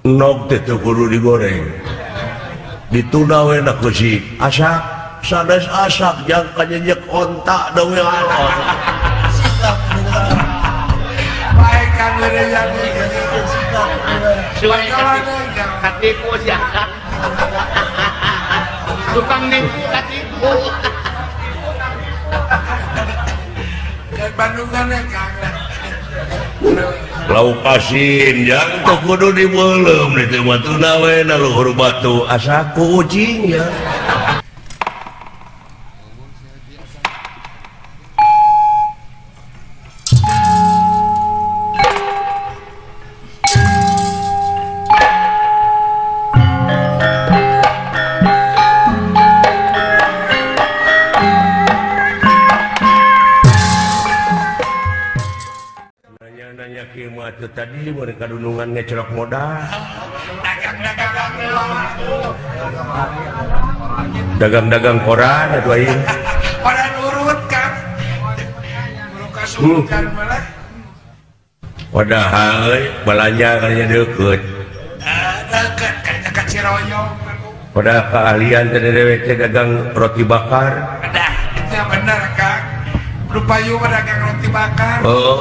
Nog teh teu kudu digoreng. Dituna we na ku si asak sanes asak jang kanyenyek onta deui alon. Bae kan Katipu sia. Tukang nipu katipu. Bandungan ya Kang. Lauk asin jang teu kudu dibeuleum ditu mah tuna we na luhur batu asak ku ucing ya. Nanya-nanya kieu mah teu tadi mun kadunungan ngecelok modal. Dagang-dagang koran atuh aing. Koran urut Kang. Urut kasurutan malah. Padahal euy balanja kalinya deukeut. Deukeut ka Ciroyom. Padahal keahlian teh dewek teh dagang roti bakar. Dah, itu bener Kang. Lupayu mah dagang roti bakar. Oh.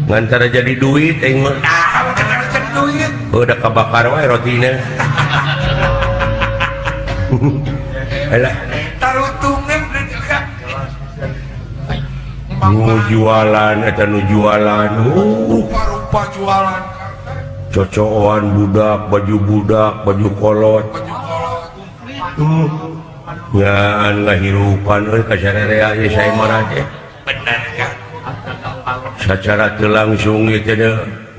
Ngantara jadi duit aing mah. Nah, ngantara jadi duit. Oh, udah kabakar wae rotina. Alah. Tarutungan juga. Nu jualan eta nu jualan. Rupa-rupa jualan. Cocoan budak, baju budak, baju kolot. Baju kolot. Ngan ngahirupan euy ka sararea ieu sae marah teh. Bener kan. Sacara teu langsung ieu teh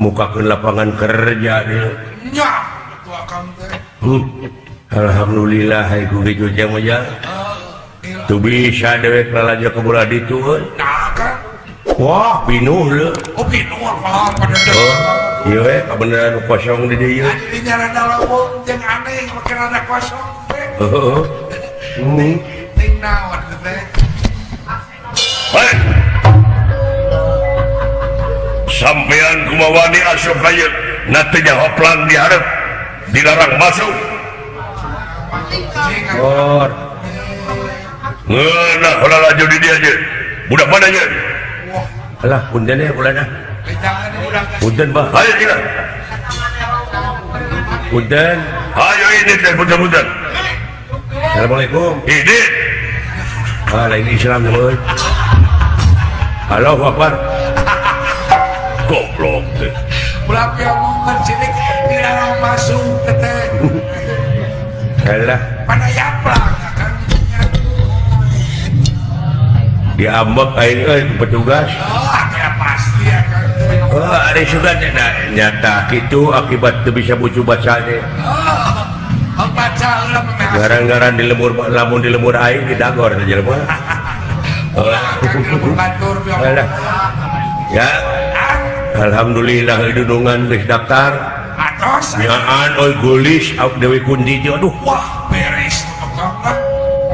mukakeun lapangan kerja deui. Nya, atuh akang teh. Alhamdulillah hay ku kitu jang mah jang. Teu bisa dewek lalajo ka bola ditu euy. Nah, Kang. Wah, pinuh leuh. Oh, pinuh apa pada Oh, ieu we kabeneran nu kosong di dieu. Adi dinya rada lowong jeung aneh make rada kosong teh. Heeh. Ting naon teh. Hei. Sampean kumawani asup ka ieu, na teu nyaho plang di hareup, dilarang masuk. Or. Ngeunah lalajo di dieu aja. Budak mana ieu? Alah, punten ya ulana. Punten, Pak. Ayo sila. Punten. Ayo ini teh punten-punten. Assalamualaikum. Ini. Ah, lain Islam euy. Halo, Akbar. Goblok teh. Ulah piomongan sini dilarang masuk teh. Alah, Pada yaplang kan. Diambek aing euy petugas. Oh, ya pasti ya kan. Oh, ari sugan teh nyata kitu akibat teu bisa bucu baca teh. Oh, baca heula mah. Garang-garang di lemur lamun di lemur aing didagor teh jelema. Ulah kan di lemur batur Alah. Ya. Alhamdulillah dunungan geus daftar. Atos. Nyaan euy geulis Dewi Kunti teh aduh. Wah, beres mah.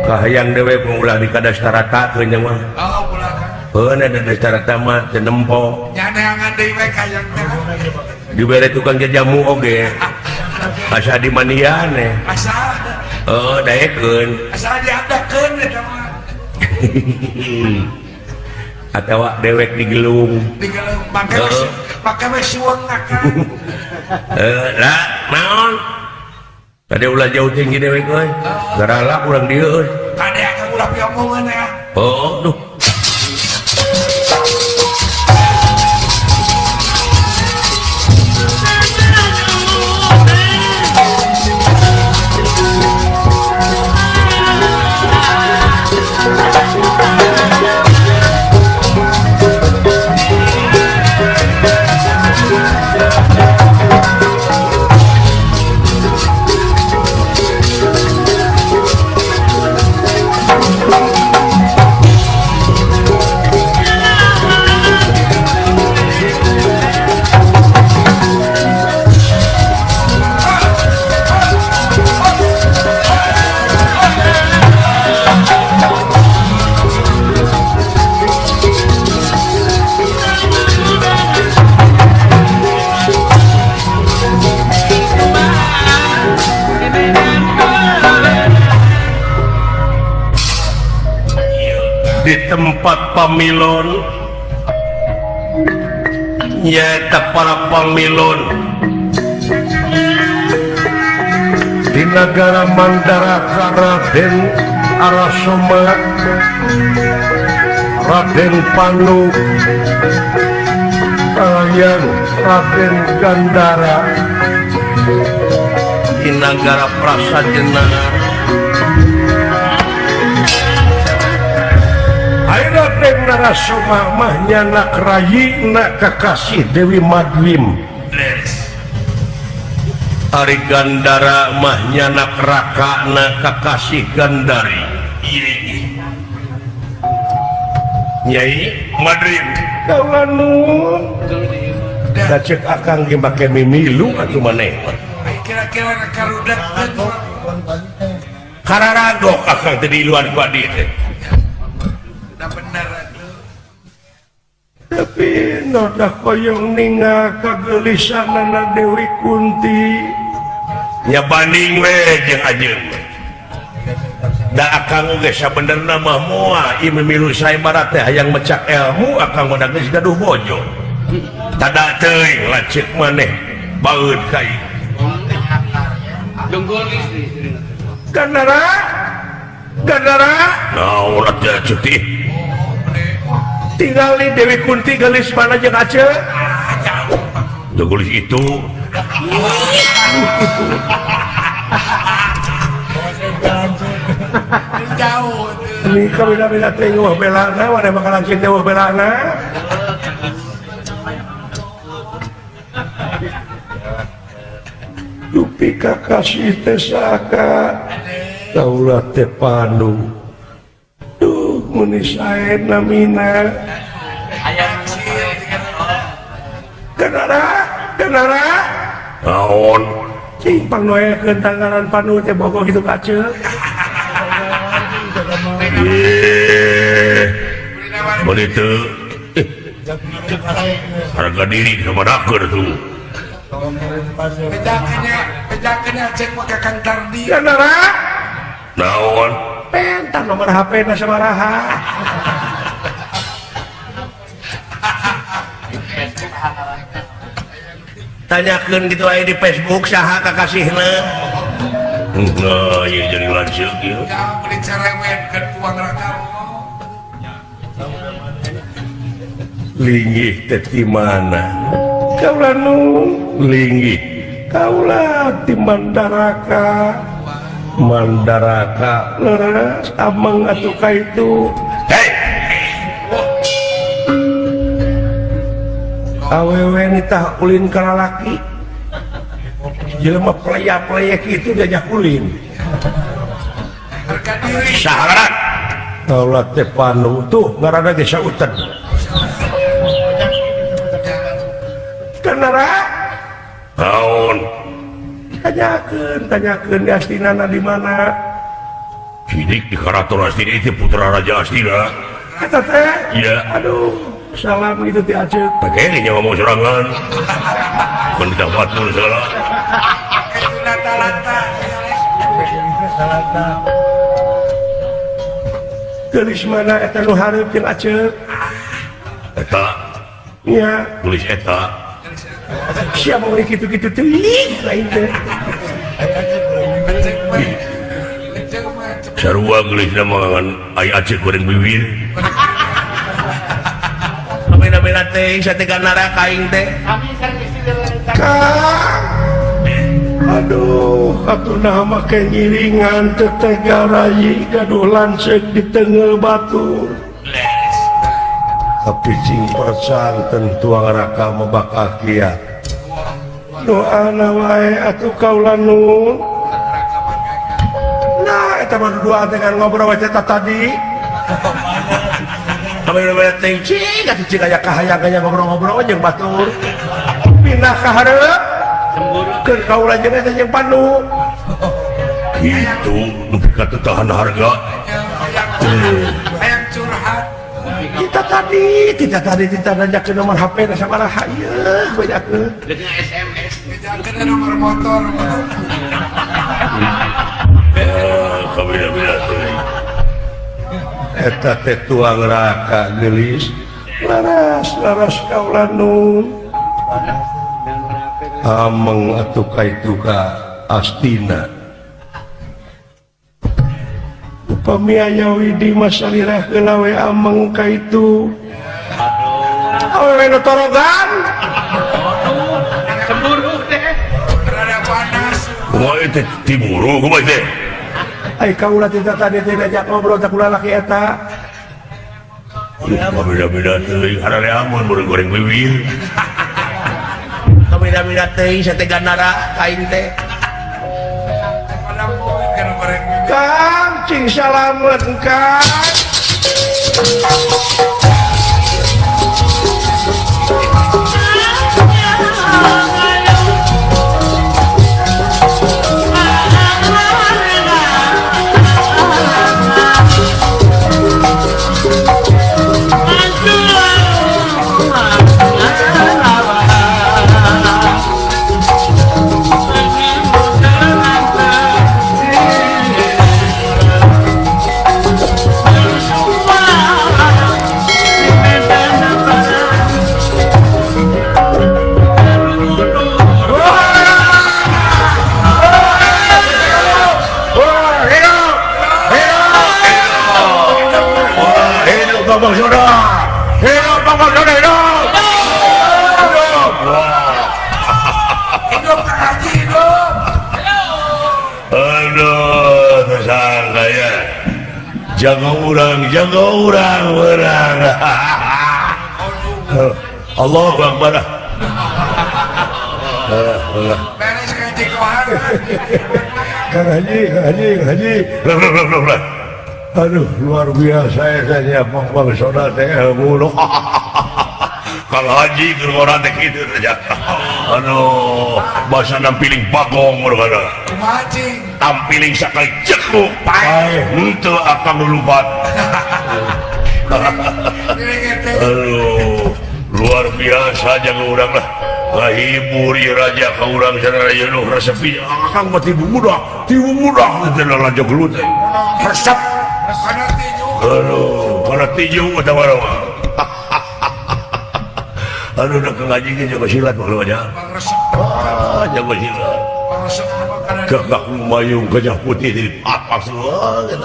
Kahayang dewe ulah di kadastarata keun mah. Oh, ulah kan. Heuh da kadastarata mah teu nempo. Nyaneangan deui we kahayang teh. Dibere tukang jajamu oge. Asa di manian eh. Asa. Heeh, daekeun. Asa diadakeun eta mah. Atawa dewek digelung. Digelung make make we suweung kan. Lah, naon? Tadi ulah jauh tinggi dewek euy. Garalak urang dieu euy. Kade akang ulah piomongan ya. Oh, duh. Di tempat pamilon nyaeta para pamilon di negara Mandaraka Raden Arasoma, Raden Panu, kalian Raden Gandara di negara Prasajena. Raden Narasoma mah nyanak rayina kekasih Dewi Madrim. Ari Gandara mah nyanak rakana kekasih Gandari. Nyai Madrim. Kaula nuhun. Da ceuk akang ge make mimilu atuh maneh. Kira-kira karudak kararagok akang teh diluan ku adi teh. Bener atuh. Tapi noda koyong ninga kagelisanana Dewi Kunti. Nya banding we jeung ajeun. Da akang oge sabenerna mah moal ieu mimilu saembara teh hayang mecak ilmu akang mah geus gaduh bojo. Tada teuing lanceuk maneh baeud ka ieu. Gandara, Gandara. Naon atuh ceuk teh? Tinggali Dewi Kunti gelis mana jeung Aceh? Gelis itu. Jauh. Ini kabina-bina teh wah belana, mana bakalan cek teh wah belana. Dupi kakasih teh saka, kaula teh Pandu. Duh, meuni sae namina. Gandara, Gandara. Naon? Cing pangnoekeun tangaran Pandu teh bogo kitu ka Aceh. Ye. Meuni teu harga diri sabarakeun tuh. Bejakeun Aceh mah ka Kang Tardi. Gandara. Naon? Pentar nomor HP na sabaraha. Tanyakeun gitu aya di Facebook saha kakasihna. Nah, ieu jadi lanceuk ieu. Ya, beli cerewet ke tuang raka. Linggih teh di mana? Kaula nu linggih. Kaula di Mandaraka. Mandaraka leres ameng atuh ka itu. Hei. Awewe nitah ulin ka lalaki. Jelema pleya-pleye kitu diajak ulin. Harga diri. Saharat. Kaula teh Pandu tuh ngaranna ge sautan. Gandara. Naon? Tanyakeun di Astinana di mana? Sidik di Karaton Astina itu putra Raja Astina. Eta teh? Iya. Aduh, salam gitu ti Aceh. Pakai nya ngomong sorangan. Mun didapatkeun segala. Itu lata-lata. Geulis mana eta nu hareup jeung Aceh? Eta. Nya, geulis eta. Siapa mau gitu-gitu teuing lain teh. Sarua geulisna mah ngan ai Aceh goreng bibir. Bela-bela teh sate Gandara ka aing teh. Kang. Aduh, atuh naha make ngiringan teh teh garayi gaduh lanceuk di tengeul batur. Tapi cing persanten tuang raka mah bakal kiat. Doana wae atuh kaula nu. Nah, eta mah dua teh kan ngobrol we teh tadi. Bela-bela teh cing atuh cing aya kahayang ngobrol-ngobrol jeung batur. Pindah ka hareup. Keur kaula jeung eta jeung Pandu. Kitu nepi ka teu tahan harga. Hayang curhat. Kita tadi kita nanyakeun nomor HP na sabaraha ieu bejakeun. Dengan SMS. Bejakeun nomor motor. Kabina-bina teh. Eta teh tuang raka geulis laras laras kaula nu ameng atuh ka itu ka Astina. Upami aya Widi masalirah heula we ameng ka itu. Awewe nu torogan. Cemburu teh. Rada panas. Kumaha teh cemburu kumaha teh? Ai kaula teh tadi teh diajak ngobrol teh kula laki eta. Beda-beda teuing harareamun beureum goreng bibir. Beda-beda teuing sate gandara aing teh. Kang cing salamet Kang. Jaga urang berang. Allahu Akbar. Kang Haji, Haji, Haji. Aduh, luar biasa ya Bang Soda teh ilmu. Kang Haji keur ngora teh kitu teh. Aduh, basa nampiling bagong urang. Tampiling sakali cekuk paeh henteu akang lupat. Aduh, luar biasa jaga urang lah. Ngahibur ieu raja ka urang saraya nu resep akang mah tibu budak teh raja gelut teh. Resep. Aduh, kana tiju eta mah. Aduh, da Kang Haji ge jago silat mah aja. Ah, jago silat. Gagak lumayung gajah putih di atas gitu.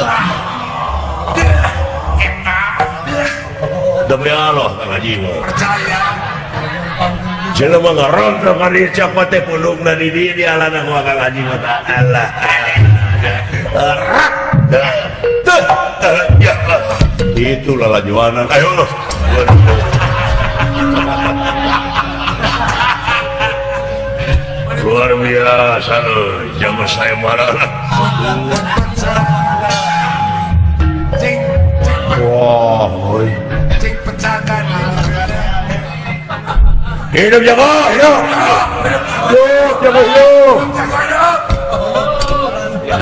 Demi Allah Kang Haji mah. Percaya. Jelema ngarontok ka dieu copot teh pundungna di dieu dialana ku Kang Haji mah Allah. Rak. Teh. Ya. Itu lalajuanan. Ayo. Luar biasa euy, jangan saya marah. Wah, euy. Cing pecakan. Hidup jago, hidup. Hidup jago, hidup.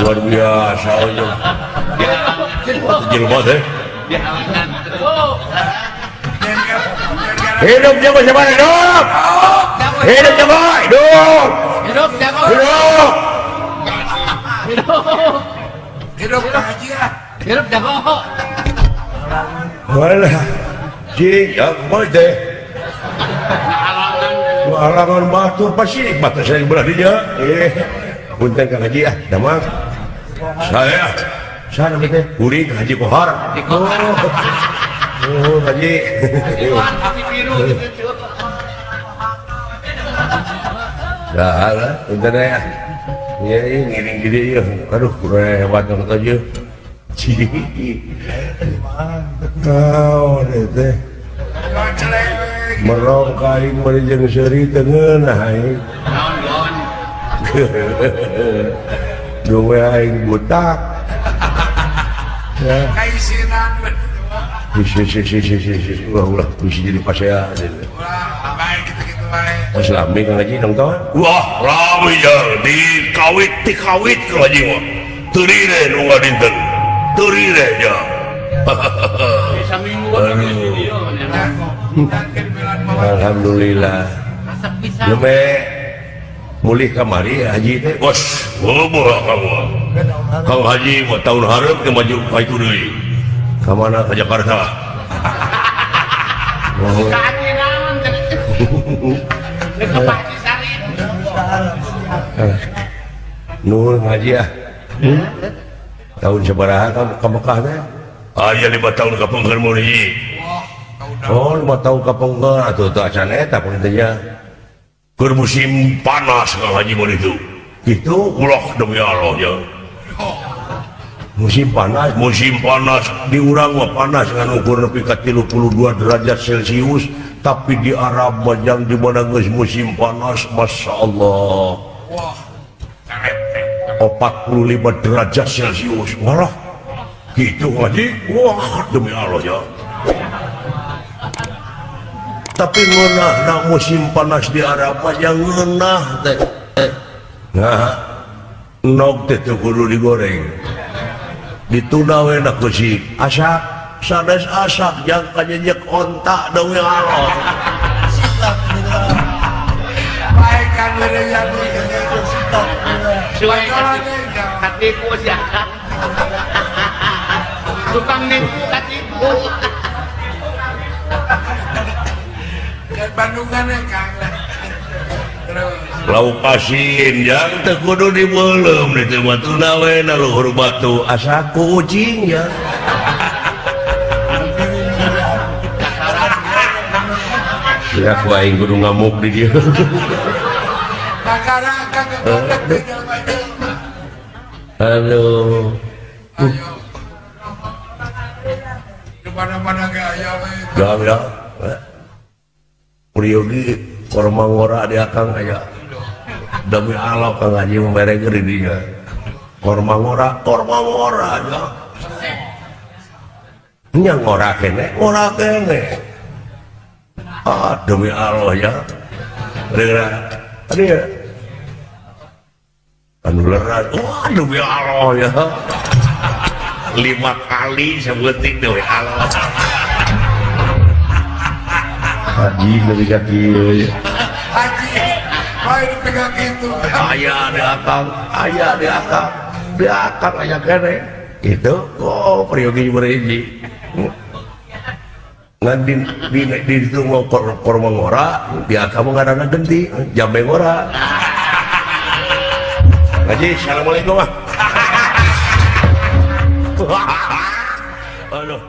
Luar biasa euy. Jelema teh. Hidup jago siapa hidup? Hidup jago, hidup. Hidup jago. Hidup. Hidup. Hidup haji ah. Hidup jago. Walah. Ji, ya teh. Halangan batur pasti batas saya belah dinya. Punten Kang Haji ah, damang. Saya sana teh kuring Haji Kohar. Oh, Haji. Dah lah, punten ya. Ya, ngiring gede ya. Aduh, hebat banget aja. Naon teh. Merong ka aing bari jeung seuri teu ngeunah aing. Duwe aing butak. Ya. Kaisinan. Si ulah bisa jadi pasea. Ulah, bae kitu-kitu bae. Geus lami Kang Haji nonton. Wah, rame ya dikawit tikawit Kang Haji mah. Teurire nu ngadinten. Teurire ya. Alhamdulillah. Lume mulih kamari haji teh bos. Boboh kamu. Kang Haji mah tahun hareup ke maju ka itu deui. Ka mana ke Jakarta? Nuhun ngaji ah. Tahun sabaraha ka Mekah teh? Aya 5 tahun ka pengker mun hiji. Oh, 5 tahun ka pengker atuh teu acan eta panginten. Keur musim panas Kang Haji mun itu. Kitu ulah demi Allah ya. Musim panas di urang mah panas ngan ukur nepi ka 32 derajat Celcius, tapi di Arab mah jang di mana geus musim panas, Masya Allah. 45 derajat Celcius. Walah. Gitu ngaji. Wah, demi Allah ya. Tapi ngeunah musim panas di Arab mah jang ngeunah teh. Nah, nog teh teu kudu digoreng. Ditunda we na ku si asak, sanes asak jang kanyejek onta demi Allah. Katipu sia. Tukang nipu katipu. Dan Bandungan Kang. Lauk asin jang teu kudu dibeuleum di teu batuna we na luhur batu asak ku ucing ya. Ya ku aing kudu ngamuk di dieu. Aduh. Di mana-mana ge aya we. Ya. Priyogi korma ngora di akang aya. Demi Allah Kang Haji mere di dinya. Korma ngora ya. Nya ngora kene, ngora kene. Ah, demi Allah ya. Dengar. Tadi ya. Anu lerat. Wah, demi Allah ya. 5 kali sebutin demi Allah. Haji lebih kaki. Haji, bae dipegang gitu. Aya di akang, aya di akang, di akang aya kene. Gitu. Oh, priyogi berhiji. Ngan di ditu mau korma ngora, di akang mah ngaranna genti, jambe ngora. Haji, assalamualaikum ah. Aduh.